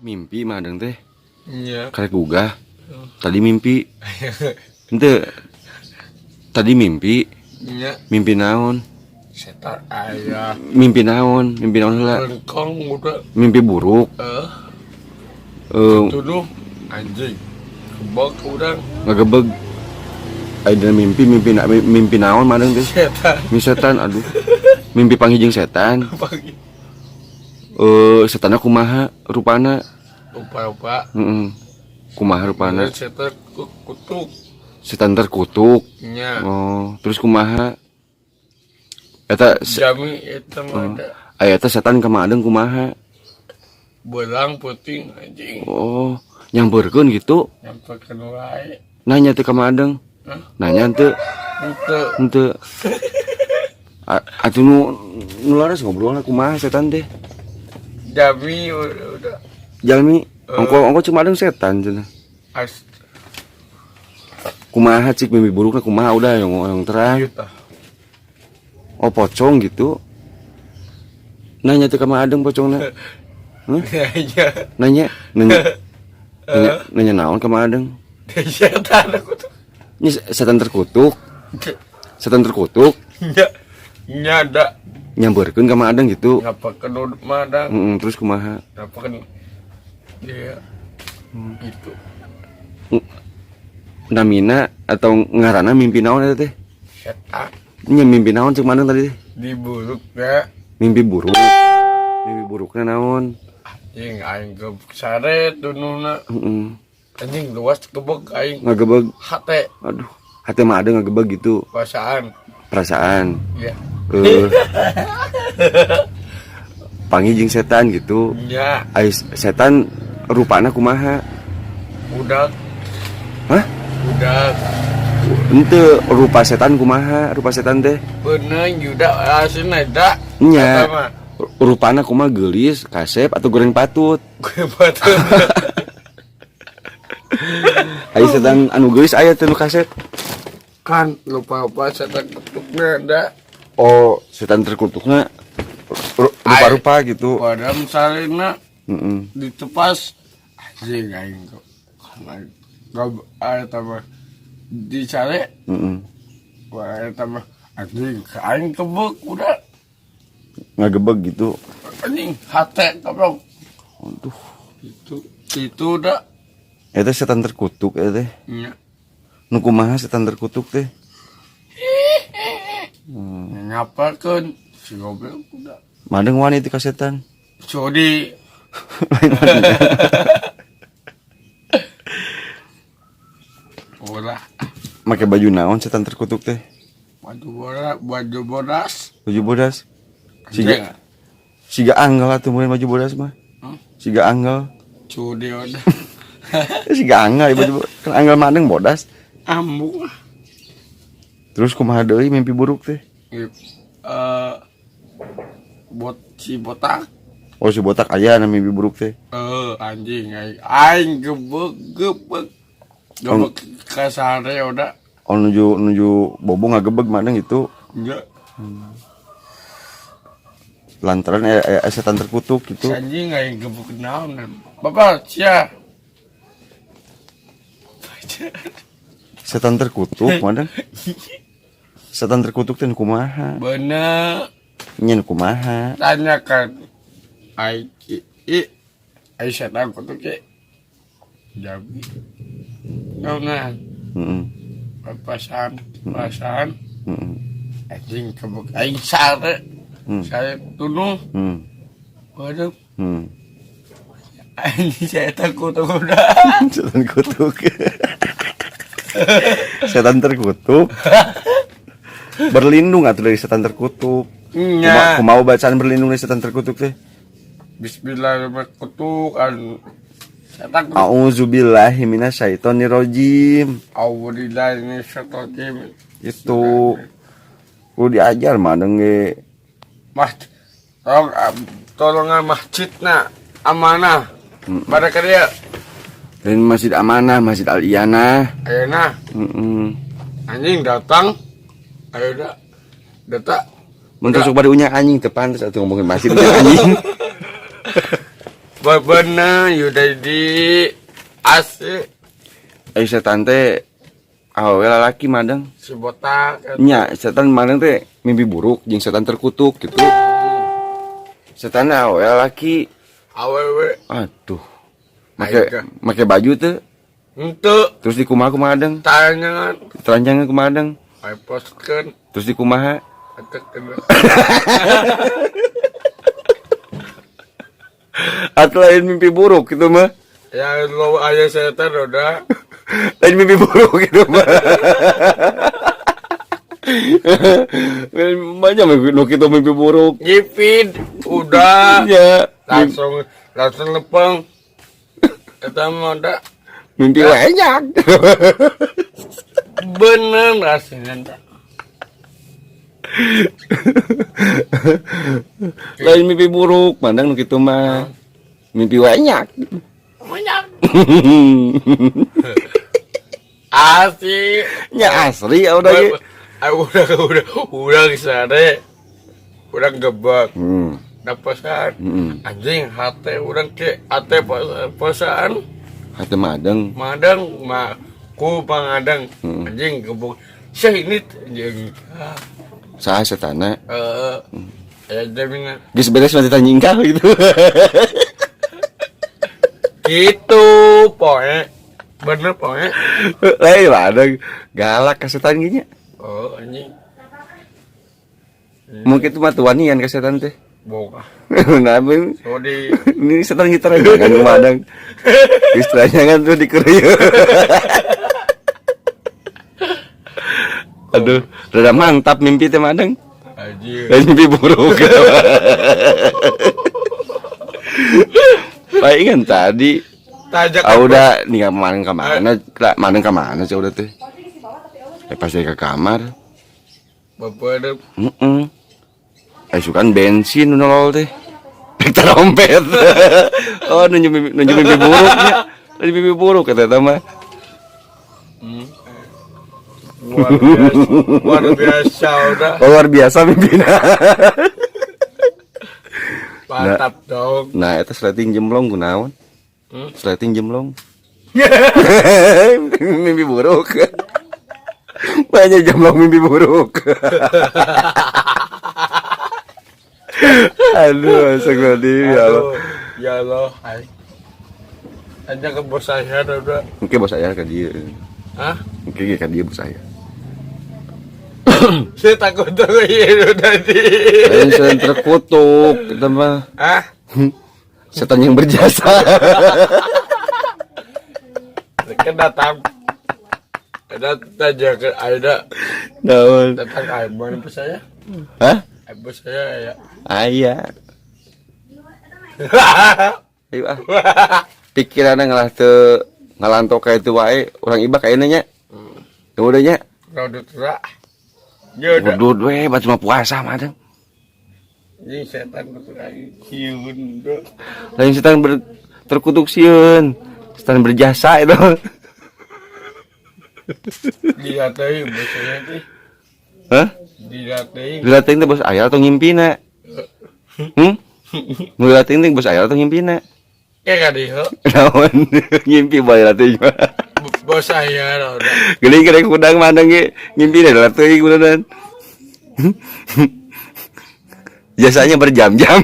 Mimpi mah adeng teh. Iya. Karek gugah. Tadi mimpi. Henteu. Tadi mimpi. Iya. Mimpi naon? Setan aya. Mimpi naon? Mimpi naon heula? Rengkong udah. Mimpi buruk. Eh, tuduh anjing. Kebok urang. Ngagebeg. Aya dina mimpi mimpi naon madeng teh? Setan. Mimpi setan, aduh. Mimpi panggih jeung setan. Pagi. Eh, setanna kumaha rupana? Rupa-rupa. Heeh. Kumaha rupana? Setan kutuk. Setan terkutuk. Nya. Oh, terus kumaha? Eta Jami eta mah ada. Aya eta setan ka Madeng kumaha? Belang peuting anjing. Oh, nyamperkeun gitu. Nyamperkeun wae. Nanya teu ka Madeng. Hah? Nanya teu? Henteu. Henteu. Atuh nu laras ngobrolna kumaha setan teh? Jami udah. Jalmi, ongko cuma adeng setan cenah. As. Kumaha cik mimpi burukna kumaha udah yang terang. Gitu. Oh, pocong gitu. Nanya teu ka Madeng pocongna. Hah? Iya. Nanya, nanya. Nanya, nanya naon ka Madeng? Setan aku tuh. Ini setan terkutuk. Setan terkutuk. Nya. Nya ada. Nyamperkeun ka Madeng gitu. Ngapakeun Madang. Heeh, terus kumaha? Ngapakeun dia. Gitu. Namina atau ngaranna mimpi naon eta teh? Setan. Nya mimpi naon cek Madeng tadi teh? Diburukna. Mimpi buruk. Mimpi burukna naon? Anjing aing gebek sare tununa. Heeh. Anjing luas gebek aing. Ngagebeg. Hate. Aduh, hate mah ada ngagebeg gitu. Perasaan. Perasaan. Iya. Panggih jeung setan gitu. Nya. Ai setan rupana kumaha? Budak. Hah? Budak. Henteu, rupa setan kumaha? Rupa setan teh? Beunang juda asina da. Nya. Eta mah. Rupana kumaha, geulis, kasep atau goreng patut? Goreng patut. Ai setan anu geulis aya teh nu kasep? Kan lupa-lupa setan kutukna da. Oh, setan terkutukna rupa-rupa gitu. Padahal misalnya Heeh. ditepas anjing aing kok. Gak ada mah dicari. Heeh. Wah, eta mah anjing aing kebek udah. Ngagebeg gitu. Anjing hate goblok. Aduh. Itu udah. Eta setan terkutuk eta teh. Nya. Nu kumaha setan terkutuk teh? Ngapakeun si goblok udah. Madeng wani teh ka setan. Sodi. Lain wani. Ulah. Make baju naon setan terkutuk teh? Baju bodas, baju bodas. Baju bodas. Siga, siga anggal atuh mun baju bodas mah. Hah? Siga anggal. Cudi udah. Siga anggal ya baju kan anggal madeng bodas. Ambu. Terus kumaha deui mimpi buruk teh? Bot si botak. Oh, si botak aya na mimpi buruk teh. Anjing aing aing gebek gebek. Gebek kasare udah. Oh, nuju bobo ngagebeg madeng gitu. Enggak. Lantaran setan terkutuk gitu. Si anjing aing gebek naon. Bapak sia. Setan terkutuk madeng. Setan terkutuk teh kumaha? Bener. Nyen kumaha? Tanyakan aing i aing setan kutuk ki. Jami. Naon? Heeh. Perasaan, perasaan. Heeh. Anjing kebek aing sare. Saya tunung. Waduh. Anjing saya takut udah. Setan kutuk. Setan terkutuk. Berlindung atuh dari setan terkutuk. Nya. Kumaha bacaan berlindung dari setan terkutuk teh? Bismillahirrahmanirrahim. Kutuk anu. Setan kutuk. Auzubillahi minasyaitonirrajim. Auzubillahi minasyaitonirrajim. Itu. Kudu diajar mah deung ge. Mas, tolong masjidna amanah. Pada kerja. Dan Masjid Amanah, Masjid Al Iyanah. Ayeuna. Heeh. Anjing datang. Ayo dah. Data. Mun tusuk bari unyak anjing teu pantes atuh ngomongin masjid unyak anjing. Bener udah di asli. Eh, setan teh awewe lalaki, Madang? Si botak eta. Nya, setan Madang teh mimpi buruk jeung setan terkutuk gitu. Setan awewe lalaki? Awewe. Aduh. Make Aing. Make baju tuh? Henteu. Terus di kumaha kumaha, Dang? Tangan. Telanjangan kumaha, Dang? Aing postkeun. Terus di kumaha? Eta kena. Atau lain mimpi buruk gitu mah? Ya lo aya setan udah. Lain mimpi buruk gitu mah. Banyak nu kitu mimpi buruk. Ngipin udah. Ya, Langsung langsung lepeng. Eta mah udah. Mimpi banyak. Bener rasanya. Lain mimpi buruk, mandang nu kitu mah. Mimpi banyak. Banyak. Asli. Ya asli ya udah ge. Aku udah kesana. Udah gebak. Napasan. Anjing hate urang ke hate pasaan. Hate madang. Madang ma ku pangadang. Anjing gebuk. Syah ini anjing. Ah, Saha setana? Eh, ya jaminan. Geus beres mah ditanyingkah gitu. Gitu poe. Bener poe. Lain madang galak ka setan ge nya. Oh, anjing. Mungkin itu mah tuanian ka setan teh. Boga. Nah, ini, Sorry. ini setan kita kan madang. Geus telanjangan tuh dikeruyuk. Aduh, rada mantap mimpi teh, Madang. Anjing. Lain mimpi buruk. Palingan tadi Tajak. Ah, udah nih kemana kemana mana kemana sih udah teh. Eh, pas ke kamar, Bapak ada. Heeh. Eh, sukan bensin nu nolol teh. Trompet. Oh, nunjuk mimpi buruknya. Nunjuk mimpi buruk kata eta mah. Luar biasa, luar biasa udah. Oh, luar biasa mimpina. Mantap dong. Nah, eta sleting jemblong kunaon? Hmm? Sleting jemblong. Mimpi buruk. Banyak jemblong mimpi buruk. Aduh, astagfirullahaladzim, ya Allah. Aduh, ya Allah. Hai. Aja ke bos saya udah. Mungkin bos saya ke dia. Hah? Mungkin ke dia bos saya. Saya takut tuh iya tadi. Lain setan terkutuk, kita mah. Hah? Setan yang berjasa. Kan datang. Ada tanya ke ada Naon? datang ke mana bos saya? Hah? Bos saya ya. Aya. Ayo ah. Pikiranna ngalah teu ngalantok ka itu wae, urang ibak ayeuna nya. Ya udah nya. Rada tura. Ya udah. Udud we batu mah puasa mah teh. Ini setan lagi sieun tuh. Lain setan terkutuk sieun. Setan berjasa itu. Dilatih bos saya tuh. Hah? Dilatih. Dilatih teh bos aya atau ngimpina? Hmm? Nu dilatih teh bos aya atau ngimpina? Kayak kali ho. Naon ngimpi bae latih mah. Bos saya udah. Geuning kerek hudang mandang ge ngimpi deh latih kudanan. Jasanya berjam-jam.